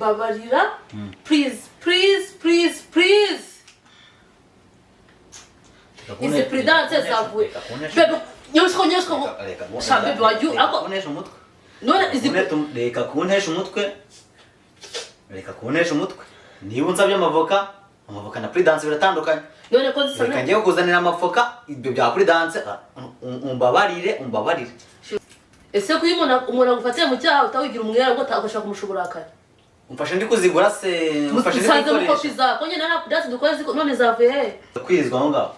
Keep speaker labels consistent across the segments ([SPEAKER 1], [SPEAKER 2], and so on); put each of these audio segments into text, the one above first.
[SPEAKER 1] Babarira, please, please, please, please. Izi Prudence zavuye, bebe, nyoshko, nyoshko. Sha bebe, wagiye
[SPEAKER 2] Reka
[SPEAKER 1] ako
[SPEAKER 2] kuntesha umutwe.
[SPEAKER 1] None izi
[SPEAKER 2] Reka kuntesha umutwe, reka kuntesha umutwe. Niba unsabye amavoka, amavoka na Prudence biratandukanye.
[SPEAKER 1] None ko zisa?
[SPEAKER 2] Reka ngiye kukuzanira amavoka, ibyo bya Prudence, umbabarire, umbabarire.
[SPEAKER 1] Ese ko iyo umuntu agufatiye mu cyaha utawigira umwera ngo ugashaka kumusha uburakari?
[SPEAKER 2] Umfashe ndi kuzigura se? Umfashe ndi
[SPEAKER 1] Musanze mu kopi
[SPEAKER 2] kuzikoresha?
[SPEAKER 1] zako nyine nta Prudence dukora ziko, none zavuye he?
[SPEAKER 2] Kwirizwa aho ngaho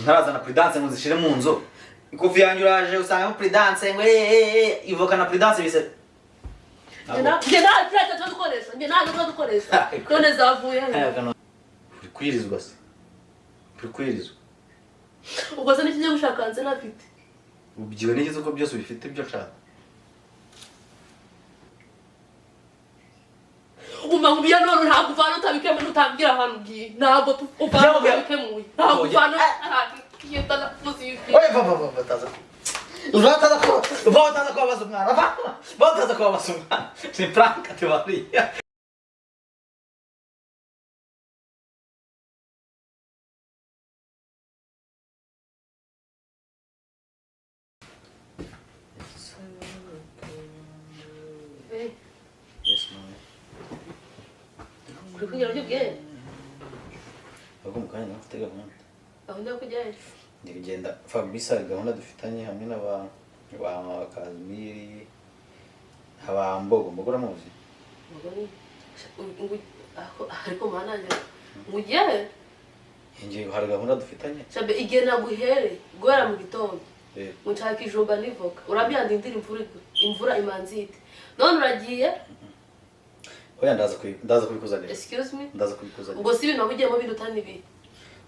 [SPEAKER 2] ntarazana Prudence ngo nzishyire mu nzu, ikofi yanjye uraje usangamo Prudence ngo ivoka na Prudence bise.
[SPEAKER 1] Njye nta Prudence tuba dukoresha, njye nta tuba dukoresha, none zavuye he?
[SPEAKER 2] Uri kwirizwa se? Uri kwirizwa?
[SPEAKER 1] Ubwo se n'ikijya gushaka hanze nafite?
[SPEAKER 2] Ubyiwe n'ikizi ko byose ubifite ibyo nshaka.
[SPEAKER 1] Umva ngo none ntabwo uvana utabikemuye, utambwira ahantu ugiye, ntabwo uvana utabikemuye, ntabwo uvana ahantu ugiye utanavuze iyo ugiye.
[SPEAKER 2] Oye, va, va, va, va, taza. Utaza ko va, utaza kubabaza umwana, va va, utaza kubabaza umwana. Ni prank tubariye. Yes, mama.
[SPEAKER 1] Uri kugira uburyo bwihe?
[SPEAKER 2] Ahubwo mu kanya nawe ufite gahunda.
[SPEAKER 1] Gahunda yo kujya he?
[SPEAKER 2] Ndi kugenda Fabrice, hari gahunda dufitanye hamwe na ba Kazimiri, aba Mbogo. Mbogo uramuzi?
[SPEAKER 1] Ubwo ariko mana yanjye, ngo ugiye he?
[SPEAKER 2] Njye hari gahunda dufitanye.
[SPEAKER 1] Shabe, igihe naguhereye guhera mu gitondo ngo nshaka ijumba n'ivoka, urabyandindira imvura igwe, imvura imanzite, none uragiye.
[SPEAKER 2] Oya, ndaza kubikuzanira.
[SPEAKER 1] Excuse me?
[SPEAKER 2] Ndaza kubikuzanira.
[SPEAKER 1] Ubwo si ibintu waba ugiyemo biruta n'ibihe?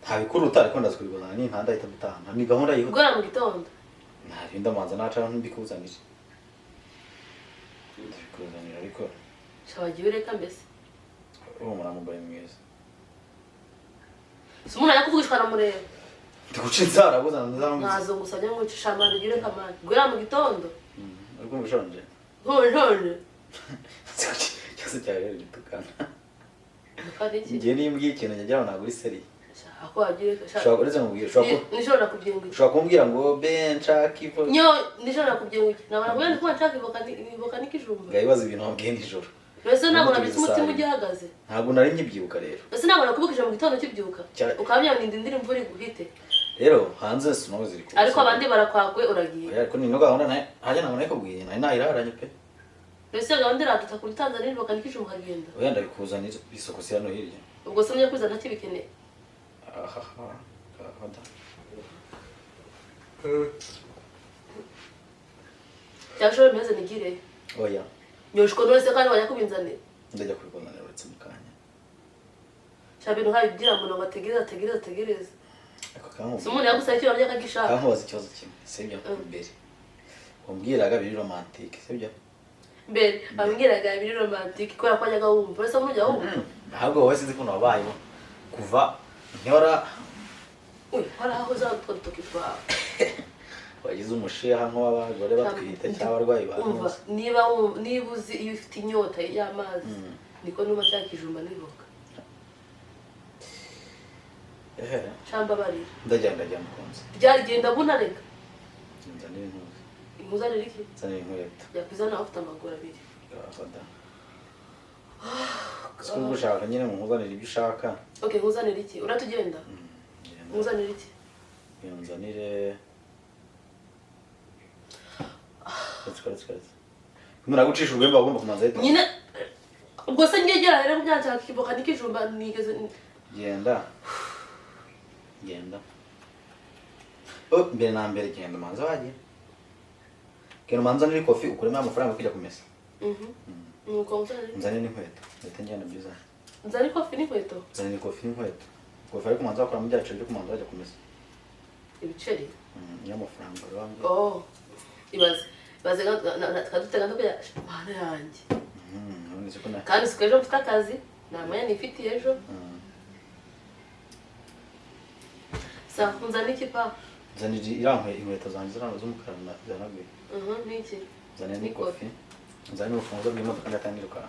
[SPEAKER 2] Nta bikuruta, ariko ndaza kubikuzanira, ni ntanda ahita dutahana, ni gahunda yihuta.
[SPEAKER 1] Guhera mu gitondo.
[SPEAKER 2] Nta bindi, amanza naca mbikuzanire, ndabikuzanira ariko.
[SPEAKER 1] Sha, wagiye ureka mbese.
[SPEAKER 2] Uwo muramugore mwiza.
[SPEAKER 1] Si umuntu ajya kuvugishwa aramureba.
[SPEAKER 2] Ndi guca inzara buzana nzamuze.
[SPEAKER 1] Ntazo ngusabye ngo ucishe amani, ugire ureka amani guhera mu gitondo.
[SPEAKER 2] Uri kumva ushonje?
[SPEAKER 1] None.
[SPEAKER 2] Ikibazo cyawe rero gitukana.
[SPEAKER 1] Kandi iki?
[SPEAKER 2] Njye niyo umbwiye ikintu ngira ngo ntabwo uri sérieux.
[SPEAKER 1] Sha, ako wagiye ureka sha.
[SPEAKER 2] Ushobora uretse nkubwire,
[SPEAKER 1] Nijoro nakubwiye ngo iki?
[SPEAKER 2] ushobora kumbwira ngo be nshaka ivo.
[SPEAKER 1] Nyo nijoro nakubwiye ngo iki? Nabona kubera ndi kuba nshaka ivoka ivoka n'ikijumba.
[SPEAKER 2] Ngabibaza ibintu wambwiye nijoro.
[SPEAKER 1] Mbese ntabwo
[SPEAKER 2] Ubundi
[SPEAKER 1] nabitse umutima
[SPEAKER 2] tugeze saa
[SPEAKER 1] ugihagaze?
[SPEAKER 2] Ntabwo nari nkibyibuka rero.
[SPEAKER 1] Mbese ntabwo nakubukije mu gitondo kibyuka? Ukaba ndindira imvura iguhite.
[SPEAKER 2] Rero hanze snow ziri kuza.
[SPEAKER 1] Ariko abandi barakwakwe, uragiye.
[SPEAKER 2] Oya, ariko ni no gahunda nayo hajya ntabwo nayikubwiye, nari nayiraranye pe.
[SPEAKER 1] Mbese gahunda iraduta kuri Tanzania ivoka n'ikijumba ukagenda.
[SPEAKER 2] Oya, ndabikuzanira, isoko si hano hirya.
[SPEAKER 1] Ubwo se njya kwiza ntakibikeneye?
[SPEAKER 2] Ahaha, gahunda.
[SPEAKER 1] Cyangwa ushobora meze nigireyo?
[SPEAKER 2] Oya.
[SPEAKER 1] Nyoshko, none se kandi wajya kubinzanira?
[SPEAKER 2] Ndajya kubikuzanira uretse mu kanya.
[SPEAKER 1] Sha, bintu nkabigira umuntu ngo ategereze, ategereze, ategereze.
[SPEAKER 2] Ariko kankubaza.
[SPEAKER 1] Si umuntu yagusaba icyo wabye akagishaka.
[SPEAKER 2] Kankubaza ikibazo kimwe, sibyo? Mbere wambwiraga biri romantique, sibyo?
[SPEAKER 1] Mbere bambwiraga biri romantique kubera ko wajyaga wumva, uretse ko ntujya wumva.
[SPEAKER 2] Ahubwo wowe sinzi ukuntu wabayeho kuva ntihora.
[SPEAKER 1] Uy, waraho za utwo dutoki twawe.
[SPEAKER 2] Wagize umushiha nk'uw'abagore batwite cyangwa abarwayi ba
[SPEAKER 1] Umva, niba uzi iyo ufite inyota y'amazi, niko numa nshaka ijumba n'ivoka.
[SPEAKER 2] Ehe.
[SPEAKER 1] Cyangwa barira.
[SPEAKER 2] Ndajya mukunzi.
[SPEAKER 1] Byarigenda bunareka.
[SPEAKER 2] Nzanira intuzi.
[SPEAKER 1] Imuzanira iki?
[SPEAKER 2] Nzanira inkweto.
[SPEAKER 1] Yakuzana ufite amaguru abiri.
[SPEAKER 2] Gahunda siko ugushaka nyine mu nkuzanira ibyo ushaka.
[SPEAKER 1] Okay, nkuzanira iki? Uratugenda.
[SPEAKER 2] Ngenda.
[SPEAKER 1] Nkuzanira iki?
[SPEAKER 2] Nzanire. Let's go, let's go, let's go. Umuntu agucisha urwembe agomba kumanza ahita.
[SPEAKER 1] Nyine ubwo se ngegera rero byanshaka ivoka n'ikijumba nigeze.
[SPEAKER 2] Genda. Genda. Oh, mbere na mbere genda umanza wagiye. Genda umanza niri kofi ukuremo amafaranga yo kujya kumesa.
[SPEAKER 1] Nuko nkuzanira iki?
[SPEAKER 2] Nzanire n'inkweto. Ndahita ngenda byuzana.
[SPEAKER 1] Nzanira ikofi n'inkweto?
[SPEAKER 2] Nzanire ikofi n'inkweto. Kofi ariko umanza wakuramo bya biceri byo kumanza wajya kumesa.
[SPEAKER 1] Ibiceri?
[SPEAKER 2] Niyo mafaranga wari wambwiye.
[SPEAKER 1] Oh, ibaze ibaze tukadutega no kujya, mana yanjye.
[SPEAKER 2] None se ko na
[SPEAKER 1] Kandi siko ejo mfite akazi, nta mwanya nifitiye ejo. Sa nzana iki pa?
[SPEAKER 2] Nzanira iriya inkweto zanjye ziriya z'umukara zihanaguye.
[SPEAKER 1] Niki?
[SPEAKER 2] Nzanire n'ikofi. Nzanye urufunguzo rw'imodoka ndatangiruka.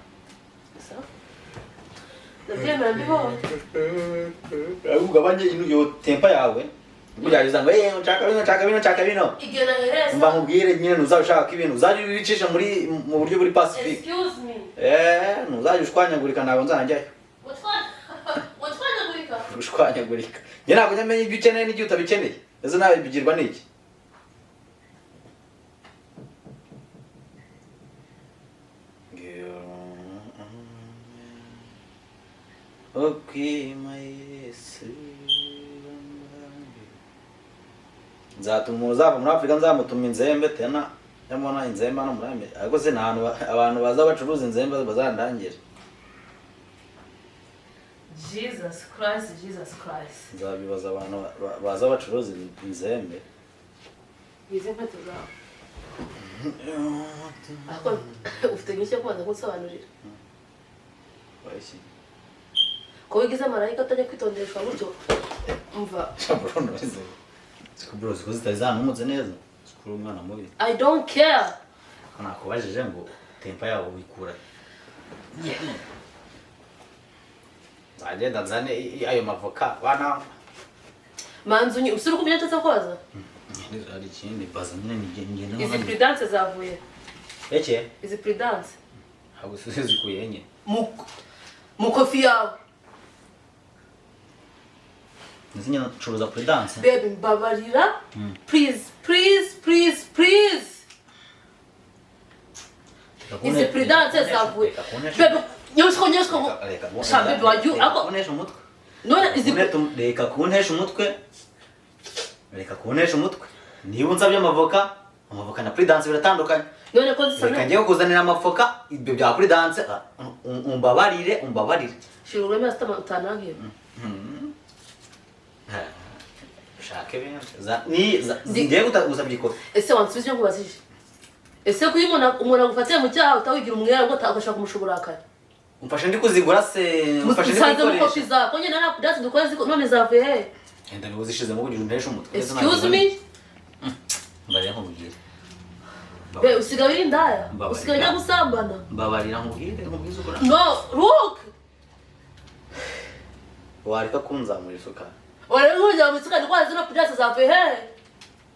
[SPEAKER 1] Sawa, ndabyemera mbibonye.
[SPEAKER 2] Ugabanye iyo temper yawe, kugerageza ngo nshaka bino, nshaka bino, nshaka bino.
[SPEAKER 1] Igihe nahereza.
[SPEAKER 2] Mba nkubwire nyine, ntuzaba ushaka ibintu uzajya ubicisha muri mu buryo buri pacific.
[SPEAKER 1] Excuse me.
[SPEAKER 2] Ntuzajya ushwanyagurika, ntabwo nzajyayo.
[SPEAKER 1] Utwanyagurika?
[SPEAKER 2] Ushwanyagurika, njye ntabwo njya menya ibyo ukeneye n'igihe utabikeneye. Ese nawe bigirwa n'iki? Okwima Yesu, nzatuma umuntu uzava muri Afurika, nzamutuma inzembe tena. Nyamara inzembe hano muri Amerika, ariko se nta hantu abantu baza bacuruza inzembe bazandangira.
[SPEAKER 1] Jesus Christ, Jesus Christ.
[SPEAKER 2] Nzabibaza abantu baza bacuruza inzembe.
[SPEAKER 1] Izi nkweto zawe, ariko ufite byinshi cyo kubanza kunsobanurira.
[SPEAKER 2] Wayiki?
[SPEAKER 1] Ko wigize marayika atajya kwitondeshwa gutyo, mva.
[SPEAKER 2] Bruno, siko bro, siko zitari zanumutse neza, siko uri umwana mubi.
[SPEAKER 1] I don't care.
[SPEAKER 2] Ko nakubajije ngo temper yawe wikura he? Nzagenda nzane ayo mavoka bana.
[SPEAKER 1] Manzu unyi usura uko nshatse koza.
[SPEAKER 2] Hari ikindi baza nyine, ngenda.
[SPEAKER 1] Izi Prudence zavuye
[SPEAKER 2] Eke?
[SPEAKER 1] Izi Prudence.
[SPEAKER 2] Ntabwo zikuye enye.
[SPEAKER 1] Mu kofi yawe.
[SPEAKER 2] Nzi nyine ncuruza Prudence.
[SPEAKER 1] Baby, mbabarira, please, please, please, please. Izi Prudence zavuye, baby. Nyosiko, nyosiko. Sha baby, wajyu ako.
[SPEAKER 2] Kuntesha umutwe.
[SPEAKER 1] None izi
[SPEAKER 2] Reka kuntesha umutwe, reka kuntesha umutwe. Niba unsabye amavoka, amavoka na Prudence biratandukanye.
[SPEAKER 1] None ko zisa?
[SPEAKER 2] Reka ngiye kuzanira amavoka, ibyo bya Prudence, umbabarire, umbabarire.
[SPEAKER 1] Shira ururimi hasi utanangira.
[SPEAKER 2] Ushake ibindi ni ngiye gusabye ikofi.
[SPEAKER 1] Ese wansubiza ibyo nkubajije? Ese ko iyo umuntu agufatiye mu cyaha utawigira umwera ngo ugashaka kumusha uburakari?
[SPEAKER 2] Umfashe ndi kuzigura se? Umfashe ndi
[SPEAKER 1] Musanze mu kofi
[SPEAKER 2] kuzikoresha?
[SPEAKER 1] zawe ko nyine nta Prudence dukora ziko, none zavuye he?
[SPEAKER 2] Enda niba uzishizemo kugira unteshe umutwe.
[SPEAKER 1] Excuse me.
[SPEAKER 2] Mbabarira nkubwire.
[SPEAKER 1] Be, usigaye uri indaya.
[SPEAKER 2] Mbabarira.
[SPEAKER 1] Usigaye ujya gusambana.
[SPEAKER 2] Mbabarira nkubwire, nkubwize ukuri.
[SPEAKER 1] No, look.
[SPEAKER 2] Wareka kunzamura isukari.
[SPEAKER 1] Wareka kunzamura isukari ndwara, zino Prudence zavuye he?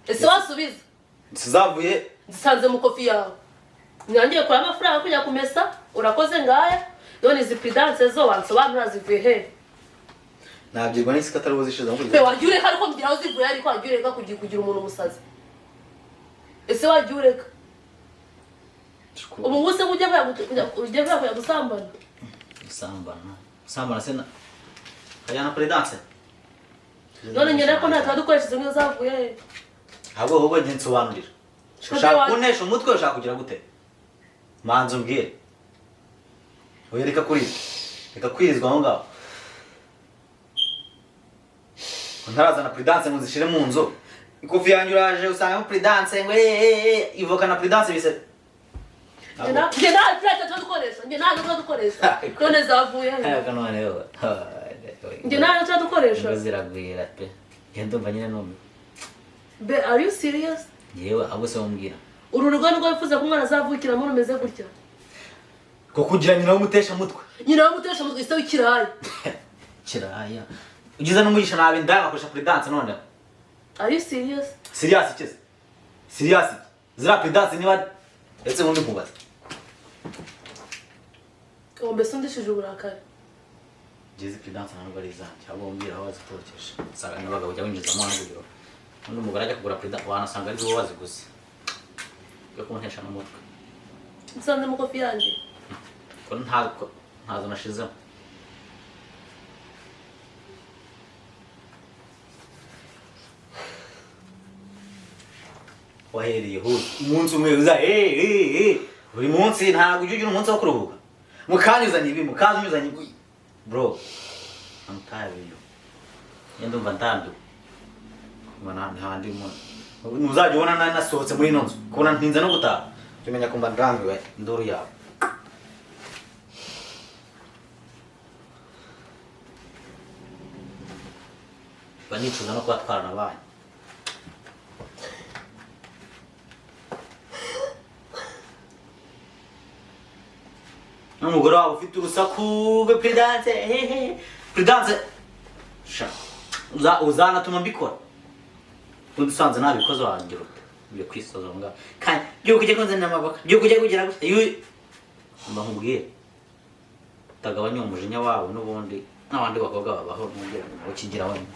[SPEAKER 1] Ese wasubiza?
[SPEAKER 2] Zizavuye.
[SPEAKER 1] Zisanze mu kofi yawe. Nyangiye kura amafaranga kujya kumesa, urakoze ngaya. None izi Prudence zo wansobanura zivuye he?
[SPEAKER 2] Nabyirwa n'isi ko atari wowe uzishizemo
[SPEAKER 1] Be,
[SPEAKER 2] kugira
[SPEAKER 1] wajya ureka, ariko mbwira aho zivuye. Ariko wajya ureka kugira umuntu umusazi? Ese wajya ureka ubu ngubu se ngo ujya kujya gusambana?
[SPEAKER 2] Gusambana, gusambana se na kajyana Prudence?
[SPEAKER 1] None njye nako nta dukoresha, izo ngizo zavuye he?
[SPEAKER 2] Ahubwo njye nsobanurira. Ushaka kuntesha umutwe, ushaka kugira gute? Manza umbwire. Oya, reka kuriza, reka kwirizwa aho ngaho. Ntarazana Prudence ngo nzishire mu nzu, ikofi yanjye uraje usangamo Prudence ngo ivoka na Prudence bise.
[SPEAKER 1] Njye nta Prudence tuba dukoresha, njye nta tuba dukoresha. None zavuye he?
[SPEAKER 2] Ariko noneho
[SPEAKER 1] Njye nta tuba dukoresha.
[SPEAKER 2] Ingo ziragwira pe, njye ndumva nyine numiwe.
[SPEAKER 1] Be, are you serious?
[SPEAKER 2] Yewe, ahubwo se wumbwira.
[SPEAKER 1] Uru rugo nirwo wifuza ko umwana azavukiramo rumeze gutya?
[SPEAKER 2] Ko kugira nyina w'umutesha mutwe.
[SPEAKER 1] Nyina w'umutesha mutwe, ise w'ikiraya.
[SPEAKER 2] Kiraya ugize n'umugisha nabi ndaya bakoresha Prudence noneho.
[SPEAKER 1] Are you serious?
[SPEAKER 2] Serious iki se? Serious iki? Ziriya Prudence niba ndetse ubundi nkubaza.
[SPEAKER 1] Ubu mbese undishije uburakari.
[SPEAKER 2] Ngizi Prudence ntabwo ari izanjye, ahubwo umbwira aho wazitokesha. Usanga n'abagabo ujya winjizamo hano kugira ngo undi mugore ajya kugura Prudence wanasanga ari wowe waziguze, yo kuntesha n'umutwe.
[SPEAKER 1] Nsanze mu kofi yanjye.
[SPEAKER 2] Ko ntazo nashizemo. Wahereye hose umunsi umwe uza buri munsi, ntabwo ujya ugira umunsi wo kuruhuka. Mukanyuzanye ibi, mukanyuzanye ibi, bro, I'm tired of you. Njye ndumva ndambiwe. Kumva nta ndi muntu ntuzajya ubona nasohotse muri ino nzu, kubona ntinze no gutaha, jya umenya kumva ndambiwe induru yawe. Mba nicuza no kuba twaranabaye. N'umugore wabo ufite urusaku be Prudence, hehe Prudence sha uzanatuma mbikora. Ubundi usanze nabikoze wangira ute? Ugiye kwisoza aho ngaho. Kandi byuka ujye kunzanira amavoka, byuka ujye kugira gutya. Mba nkubwire utagabanya uwo mujinya wawe, n'ubundi n'abandi bakobwa babaho ntugire ngo ukigira wenyine.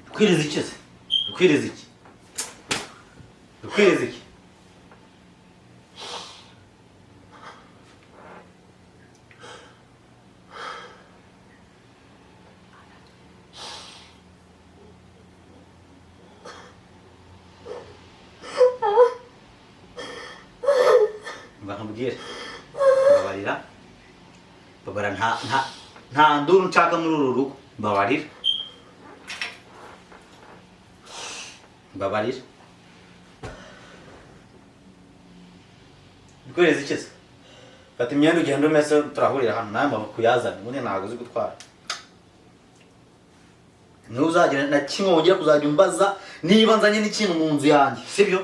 [SPEAKER 2] Ukwiriza iki se? Ukwiriza iki? Ukwiriza iki? Mba nkubwire, mbabarira, mbabarira, nta nduru nshaka muri uru rugo, mbabarira, mbabarira. Ukwiriza iki se? Fata imyenda ugende umese, turahurira hano, nawe mba kuyazana, ubundi ntabwo uzi gutwara. Ntuzagira na kimwe wongera kuzajya umbaza niba nzanye n'ikintu mu nzu yanjye, sibyo?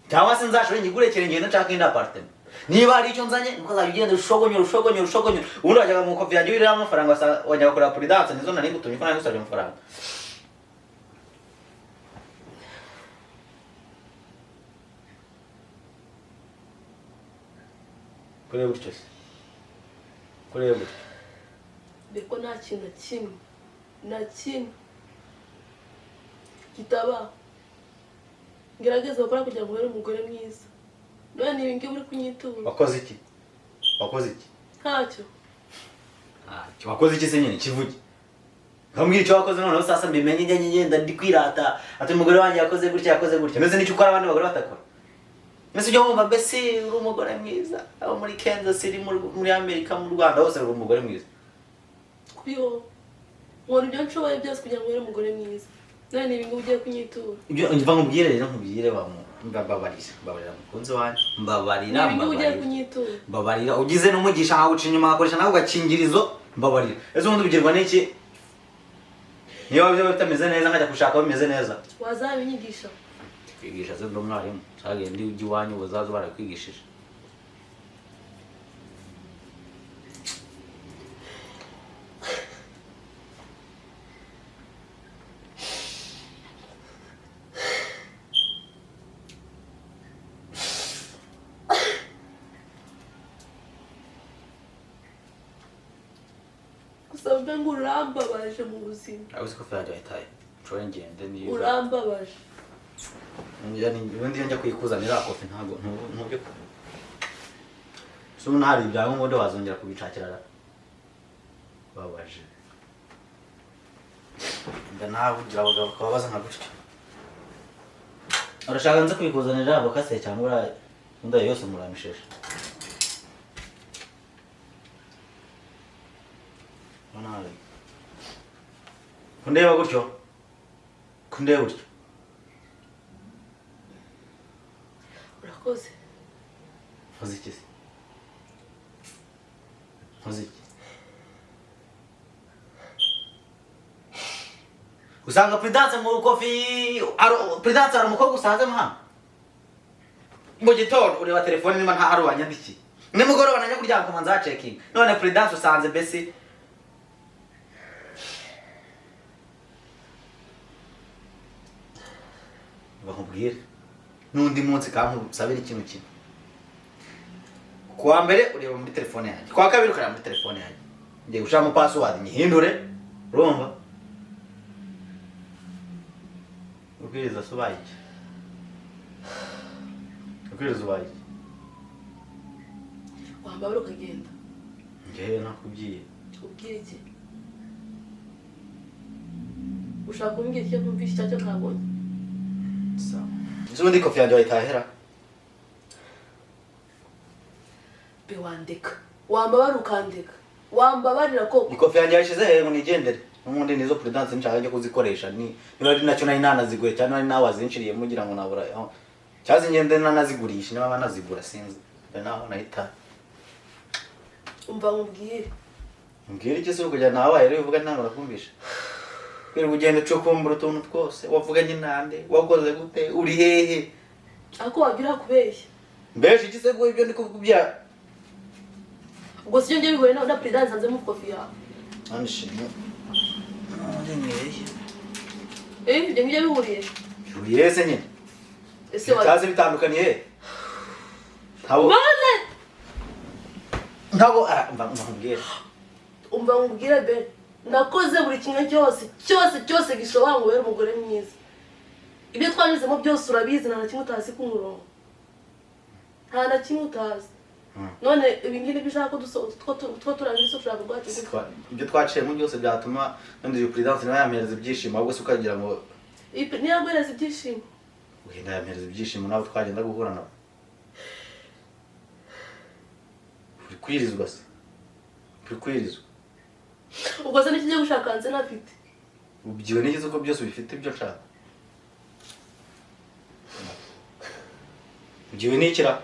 [SPEAKER 2] Cyangwa se nzashore nyigurekere ngende nshaka indi apartment. Niba hari icyo nzanye, nuko uzajya ugenda ushogonyora, ushogonyora, ushogonyora. Ubundi wajyaga mu kofi yanjye wiriraho amafaranga, wajyaga kureba Prudence, nizo nari ngutumye ko nari ngusabye amafaranga. Kureba gutyo se? Kureba gutyo.
[SPEAKER 1] Beko nta kintu na kimwe, na kimwe kitaba. Ngerageza gukora kugira ngo ube umugore mwiza. None ni ibingibi uri kunyitura.
[SPEAKER 2] Wakoze iki? Wakoze iki?
[SPEAKER 1] Ntacyo.
[SPEAKER 2] Ntacyo. Wakoze iki se nyine? Kivuge. Nkambwira icyo wakoze noneho sasa mbimenye, njye ngenda ndi kwirata. Ati umugore wanjye yakoze gutya, yakoze gutya. Mbese nicyo ukora abandi bagore batakora? Mbese ujya wumva mbese uri umugore mwiza? Abo muri Kansas City, muri Amerika, mu Rwanda hose uri umugore mwiza.
[SPEAKER 1] Kuri wowe. Nkora ibyo nshoboye byose kugira ngo ube umugore mwiza. None ni ibingibi ugiye kunyitura.
[SPEAKER 2] Ibyo mva nkubwire rero, nkubwire wa mu mbabarira, mbabarira mukunzi wanjye, mbabarira,
[SPEAKER 1] Ni ibingibi ugiye
[SPEAKER 2] mbabarira.
[SPEAKER 1] kunyitura.
[SPEAKER 2] Mbabarira, ugize n'umugisha nkaguca inyuma nkakoresha nawe ugakingirizo, mbabarira. Ese ubundi ubigirwa n'iki? Niba byaba bitameze neza nkajya gushaka bimeze neza.
[SPEAKER 1] Wazabinyigisha?
[SPEAKER 2] Kwigisha se ndi umwarimu, nzagende ujye iwanyu bazaze barakwigishije.
[SPEAKER 1] Gusa mbe ngo urambabaje mu buzima.
[SPEAKER 2] Ariko siko Fred yahitaye. Nshobora ngende niba.
[SPEAKER 1] Urambabaje.
[SPEAKER 2] Ubundi iyo njya kuyikuzanira kofi ntabwo ntubyo. So ubu hari ibyangombwa ubundi wazongera kubishakira ra. Babaje. Mba nawe ugira abagabo ukababaza nka gutyo. Urashaka nze kubikuzanira bakase cyangwa ura yose muramishesha. Nawe. Kundeba gutyo. Kundeba gutyo.
[SPEAKER 1] Urakoze.
[SPEAKER 2] Nkoze iki se? Nkoze iki? Usanga Prudence mu kofi, Prudence ari umukobwa usanze hano. Mu gitondo ureba telefone niba nta hari uwanyandikiye. Nimugoroba najya kuryama nkamanza checking. None Prudence usanze mbese bakubwira n'undi munsi kansabira ikintu kimwe. Kuwa mbere ureba muri telefone yanjye, kuwa kabiri ukareba muri telefone yanjye. Ngiye gushiramo password nyihindure, urumva? Ubwiriza se ubaye iki? Ubwiriza ubaye iki?
[SPEAKER 1] Wambabara ukagenda.
[SPEAKER 2] Njyewe nakubwiye.
[SPEAKER 1] Ubwire iki? Ushaka kumbwira icyo numvise icyo ntabonye?
[SPEAKER 2] Sawa. Ese ubundi kofi yanjye wayitahera?
[SPEAKER 1] Be wandeka. Wambabara ukandeka. Wambabarira koko.
[SPEAKER 2] Ikofi yanjye yashize he ngo nigendere. N'ubundi nizo Prudence nshaka njye kuzikoresha ni niba ari nacyo nari nanaziguye cyane nari nawazinshiriye mugira ngo nabura. Cyazi ngende nanazigurisha niba banazigura sinzi. Be naho nahita.
[SPEAKER 1] Umva nkubwire.
[SPEAKER 2] Mbwira iki se kujya nawe rero uvuga ntabwo nakumvisha. Kwira ugenda ucukumbura utuntu twose wavuganye nande wakoze gute uri hehe
[SPEAKER 1] Ako wagira kubeshya.
[SPEAKER 2] Mbesha iki se ko ibyo ndi kukubwira.
[SPEAKER 1] Ubwo sibyo ngiye bihuye na Prudence nsanze mu kofi yawe.
[SPEAKER 2] Nandishimye. Nandishimye.
[SPEAKER 1] Ibyo ngiye bihuriye.
[SPEAKER 2] Bihuriye se nyine.
[SPEAKER 1] Ese
[SPEAKER 2] bitaze bitandukaniye. Ntabo.
[SPEAKER 1] Bane.
[SPEAKER 2] Ntabo mva nkubwire.
[SPEAKER 1] Umva nkubwire be. Nakoze buri kimwe cyose cyose cyose gishobora ngo ubere umugore mwiza. Ibyo twanyuzemo byose urabizi nta na kimwe utazi ku murongo. Nta na kimwe utazi. None ibi ngibi bishaka ko two turangiza ushaka rwacu.
[SPEAKER 2] Ibyo twaciyemo byose byatuma nandi Prudence nawe yampereza ibyishimo ahubwo se ukagira ngo
[SPEAKER 1] niyo yaguhereza ibyishimo.
[SPEAKER 2] Wenda yampereza ibyishimo nabo twagenda guhura nabo. Uri kwirizwa se? Uri kwirizwa.
[SPEAKER 1] Ubwo se n'ikigiye gushaka nze nafite.
[SPEAKER 2] Ubyiwe nigeze ko byose bifite ibyo nshaka. Ubyiwe n'ikira.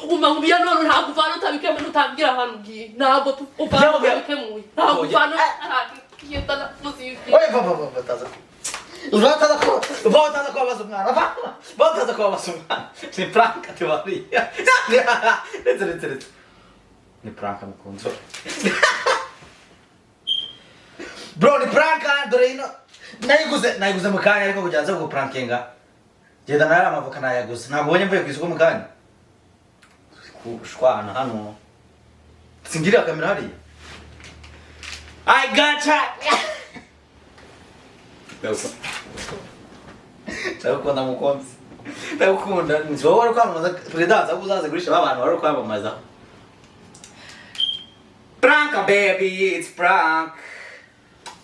[SPEAKER 1] Umva nkubwira none ntabwo uvana utabikemuye utambwira ahantu ugiye. Ntabwo uvana utabikemuye. Ntabwo uvana
[SPEAKER 2] Oye papa papa taza. Urataza ko bataza ko baza umwana. Bataza ko baza umwana. Ni prank tubari. Ndetse. Ni prank mukunzi. Bro ni prank dore ino. Nayiguze mu kanya ariko kugira nze guprankinga. Genda nari amavoka nayaguze. Ntabwo ubonye mvuye ku isoko mu kanya. Kushwana hano. Singirira kamera hariya. I got you. Ndagukunda mukunzi. Ndagukunda. Ni wowe wari kwamamaza Prudence ahubwo uzaze gurisha abantu wari kwamamaza. Prank baby, it's prank.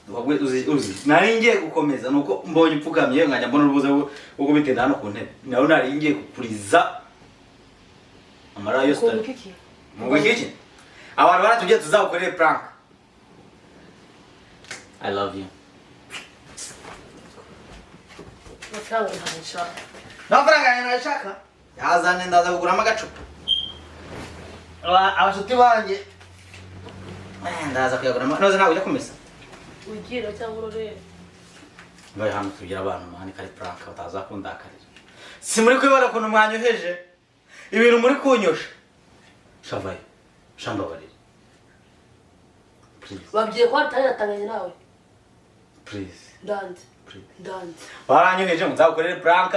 [SPEAKER 2] Wagwe uzi. Nari ngiye gukomeza nuko mbonye upfukamye nkajya mbona urubuze ubwo bitinda hano ku ntebe. Nawe nari ngiye kukuriza amara yose. Mu iki? Abantu baratubwiye tuzagukorere prank. I love you.
[SPEAKER 1] Amafaranga ntabwo nshaka.
[SPEAKER 2] Amafaranga yanjye nashaka. Yazane ndaza kuguramo agacupa. Abashuti banjye ndaza kuyaguramo. Noze ntabwo ujya kumesa.
[SPEAKER 1] Ugira cyangwa urorere.
[SPEAKER 2] Bari hano tugira abantu mani kari prank bataza kundakarira. Si muri kwibara kuntu mwanyoheje. Ibintu muri kunyosha. Shavaye. Shambabarira. Please.
[SPEAKER 1] Babwiye ko atari nawe.
[SPEAKER 2] Please.
[SPEAKER 1] Ndanze. Ndanze.
[SPEAKER 2] Baranyoheje ngo nzagukorere prank.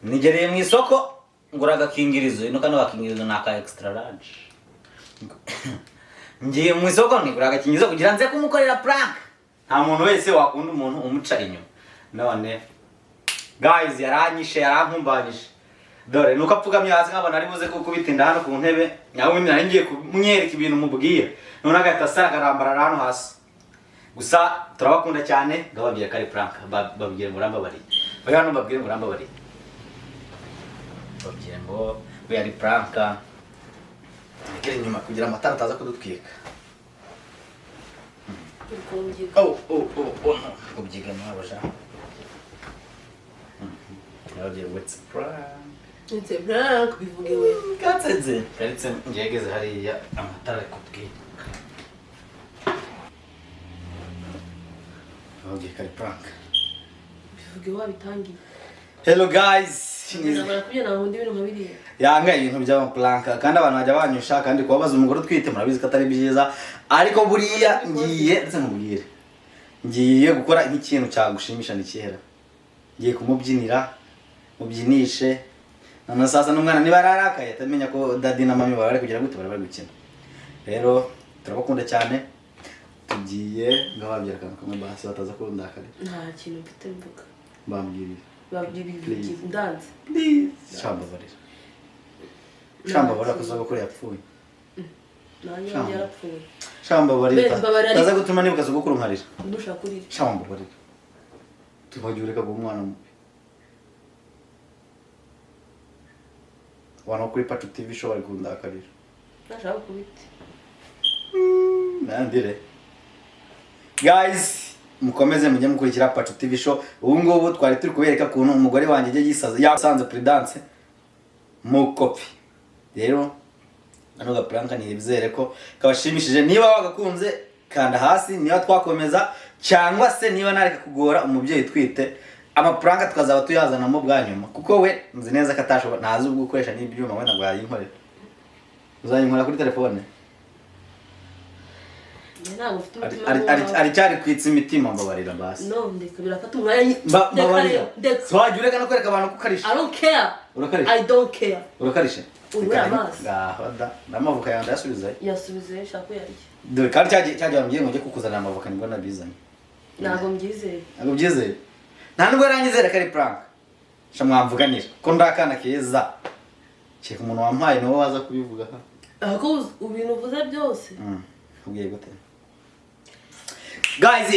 [SPEAKER 2] Nigereye mu isoko ngura agakingirizo. Ino kano gakingirizo ni aka extra large. Ngiye mu isoko ngura agakingirizo kugira nze kumukorera prank. Nta muntu wese wakunda umuntu umuca inyuma. None guys yaranyishe yarankumbanyije. Dore nuko apfukamye hasi nkabona ari buze kukubitinda hano ku ntebe. Nawe nari ngiye kumwereka ibintu mubwiye. None agahita asara akarambarara hano hasi. Gusa turabakunda cyane ngababwira kari prank babwire ngo urambabariye. Bari hano babwire ngo urambabariye. Babwire ngo we ari prank. Nikiri inyuma kugira amatara ataza kudutwika. Oh oh oh oh. Kubyiga nabaja. Nababwire ngo it's prank.
[SPEAKER 1] It's a prank bivuge we.
[SPEAKER 2] Katsenze. Karitse ngegeze hariya amatara ari kutwika. Nababwire kari prank.
[SPEAKER 1] Bivuge wabitangiye.
[SPEAKER 2] Hello guys. Yanga ibintu by'ama prank kandi abantu bajya banyusha kandi kubabaza umugore utwite murabizi ko atari byiza ariko buriya ngiye ndetse nkubwire ngiye gukora nk'ikintu cyagushimisha ni kera ngiye kumubyinira mubyinishe none sasa n'umwana niba ararakaye atamenya ko daddy na mami bari kugira gute bari gukina rero turabakunda cyane tugiye ngababwira akantu kamwe basi bataza kundakarira
[SPEAKER 1] nta kintu mfite mvuga
[SPEAKER 2] bambwiriye
[SPEAKER 1] babwiriye ndanze
[SPEAKER 2] please shambabarira shambabarira kuzaba yapfuye
[SPEAKER 1] nanjye yarapfuye
[SPEAKER 2] shambabarira taza gutuma nibuka sogokuru nkarira
[SPEAKER 1] ndushaka kurira
[SPEAKER 2] shambabarira tubagiye ureka umwana mubi wana kuri Pacu TV show bari kundakarira
[SPEAKER 1] ndashaka kubiti
[SPEAKER 2] nandire guys Mukomeze mujye mukurikira Pacu TV Show. Ubu ngubu twari turi kubereka ukuntu umugore wanjye ajya yisaza, yasanze Prudence mu kopi. Rero ano gaprank nizere ko kabashimishije. Niba wagakunze, kanda hasi. Niba twakomeza cyangwa se niba nareka kugora umubyeyi utwite, amaprank tukazaba tuyazanamo bwa nyuma, kuko we nzi neza ko atashobora, ntazi ubwo gukoresha n'ibyuma. Wenda ngo yayinkorera, uzayinkora kuri telefone.
[SPEAKER 1] Njye ntabwo mfite umutima nk'uwawe.
[SPEAKER 2] Aracyari kwitsa imitima. Mbabarira basi.
[SPEAKER 1] No, ndeka, birafata umwanya. Ndeka.
[SPEAKER 2] Mbabarira.
[SPEAKER 1] Rero, ndeka.
[SPEAKER 2] So wajya ureka no kwereka abantu ko ukarisha.
[SPEAKER 1] I don't care.
[SPEAKER 2] Urakarisha?
[SPEAKER 1] I don't care.
[SPEAKER 2] Urakarisha.
[SPEAKER 1] Ubura amaso.
[SPEAKER 2] Ngaho da, n'amavuka yawe ndayasubizayo.
[SPEAKER 1] Yasubizeyo, shaka uyarya.
[SPEAKER 2] Dore kandi cyagiye wambwiye ngo njye kukuzanira amavoka, nibwo nabizanye.
[SPEAKER 1] Ntabwo mbyizeye.
[SPEAKER 2] Ntabwo byizeye, nta nubwo yaranyizera ko ari prank. Sha, mwamvuganira ko ndi akana keza. Kereka umuntu wampaye niwe waza kubivuga.
[SPEAKER 1] Ariko ibintu uvuze byose.
[SPEAKER 2] Ubwiye gute, guys?